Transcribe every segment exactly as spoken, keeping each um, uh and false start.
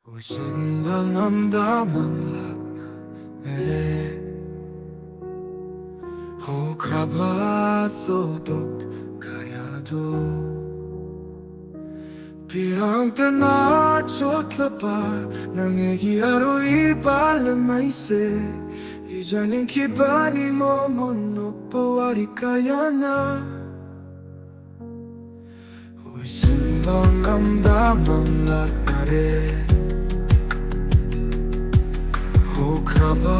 Uisinba ngamda manglakna e. Hokraba thodok kayado. Pirang tana chotlapa nang egi aro iba lamaise. Ijaning kibani momon nokpawari kayana. Uisinba ngamda manglakna re. Hokraba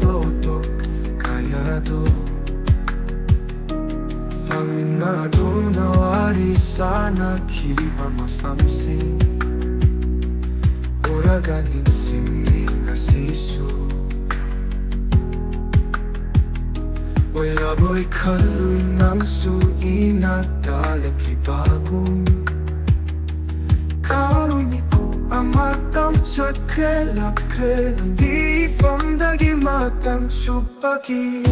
thodok kayado. Faminadona wari sana kiba mafamsing. Ora ganing simi ngasisu. Wera boy kalui nangsu ina dalek libagum. Karuniku amatam chakre lakre di famdagi matang chupaki.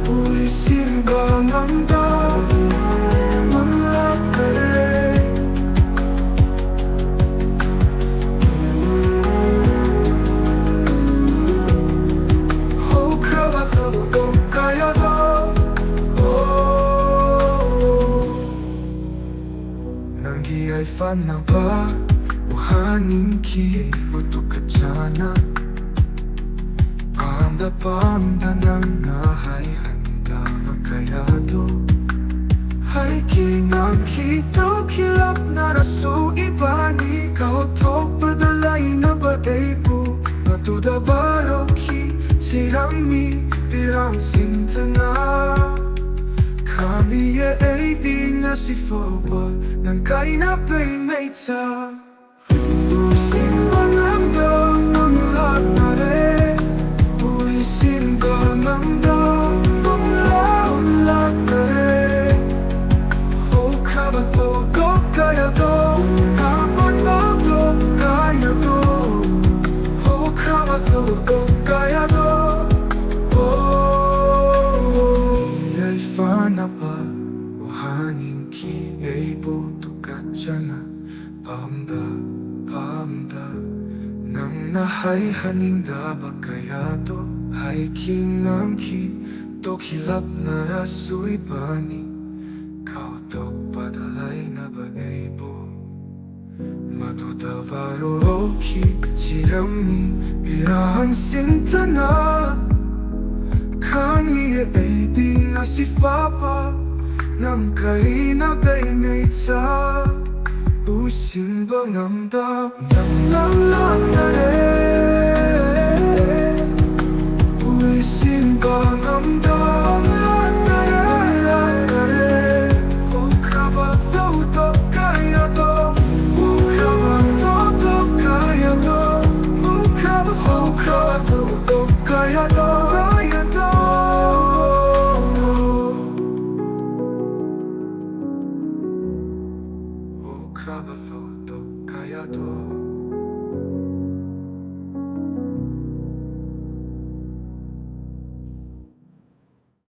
Uisinba ngamda manglakna re. Hokraba thodok kayado. Oh. Nanggi ai fanaba uhaning ki utuk kachana. Pamda pamda nang nahai handa makayado. Hai ki nang kito kilap narasu ibani kau tok padalai na ba eibu. Matuda baroki sirami pirang sintana. Kami ye eidi na sifoba nang kaina pay mecha. Uisinba ngamda manglakna re. Uisinba ngamda manglakna re. Hokraba thodok kayado. Hokraba thodok kayado. Hokraba thodok kayado. Oh, yai fanaba uhaning ki eibu. ꯅꯨꯡꯁꯤꯅ ꯄꯥꯝꯗ ꯄꯥꯝꯗ ꯅꯪꯅ ꯍꯥꯏꯍꯟꯅꯤꯡꯗꯕ ꯀꯌꯥꯗꯣ ꯍꯥꯏꯈꯤ ꯉꯥꯡꯈꯤ ꯇꯣꯛꯈꯤꯂꯞꯅꯔꯁꯨ ꯏꯕꯥꯅꯤ ꯀꯥꯎꯊꯣꯛꯄꯗ ꯂꯩꯅꯕ ꯑꯩꯕꯨ ꯃꯗꯨꯗ ꯋꯥꯔꯧꯈꯤ ꯆꯤꯔꯝꯃꯤ ꯄꯤꯔꯥꯡ ꯁꯤꯟꯊꯅ ꯈꯪꯂꯤ ꯑꯩꯗꯤ ꯉꯁꯤ ꯐꯥꯎꯕ ꯅꯪ ꯀꯔꯤꯅ ꯕꯩꯃꯩꯆꯥ ꯎꯁꯤꯟꯕ ꯉꯝꯗ ꯅꯪ ꯅꯪ ꯂꯥꯛꯅꯔꯦ ꯎꯁꯤꯟꯕ ꯉꯝꯗ ꯂꯥꯛꯅꯔꯦ ꯂꯥꯛꯅꯔꯦ ꯎꯈ꯭ꯔꯕ ꯊꯧꯗꯣꯛ ꯀꯌꯥꯗꯣ ꯎꯈ꯭ꯔꯕ ꯊꯧꯗꯣꯛ ꯀꯌꯥꯗꯣ ꯎꯈ꯭ꯔꯕ ꯎꯈ꯭ꯔꯕ ꯊꯧꯗꯣꯛ ꯀꯌꯥꯗꯣ ꯀꯌꯥꯗꯣ ꯎꯈ꯭ꯔꯕ ꯊꯧꯗꯣꯛ ꯀꯌꯥꯗꯣ